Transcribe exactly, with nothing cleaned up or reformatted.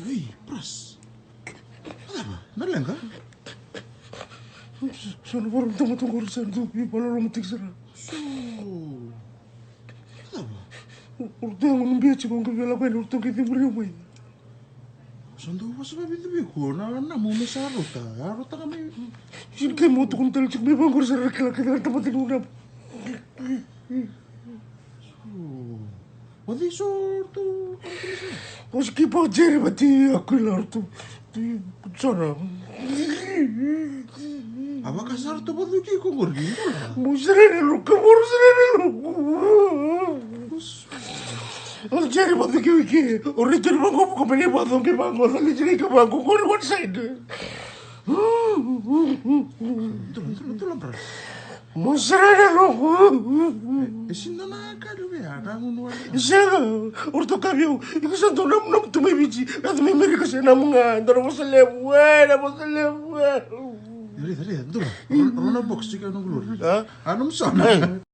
Ei, Pras. Cava? Na leqa? Sa na voro na tamata qori sa dau veivakaloloma tiko sara. So. Cava? O ratou yago ni bia tiko qai via lako yani o ratou qai cemuri au mai. Sa dau vosa vakavica vei iko na namu me sa rauta. A rauta ga mai. Sini kei mo tukuna tale tiko mai vaqori sara na kila kece na tamata ni namu. So. O cei so ratou? O si kipa Jeri vati Akuila ratou. Sara. A vaka sa ratou vacuki iko qori ni bula. Mo sara na loku, mo sara na loku. O Jeri vacuki wiki. O Rachel vaqo, vaqo, mene vacu, qai vaqo, sa qai Jeri ka vaqo, qori one side. Dula, dula, dula, bra. Mo sara na loku. E, e sini dua na ka levu ya, na gunu wale. Sega, o ratou kaya vei au, iko sa dau namunamu tu mai Viti, na tu mai Merika se namu ga, dua na vosa levu, e, na vosa levu, e. Raica, raica, dula. Ro-, rona box, tiko na gulori. A? A, nomu sa. E.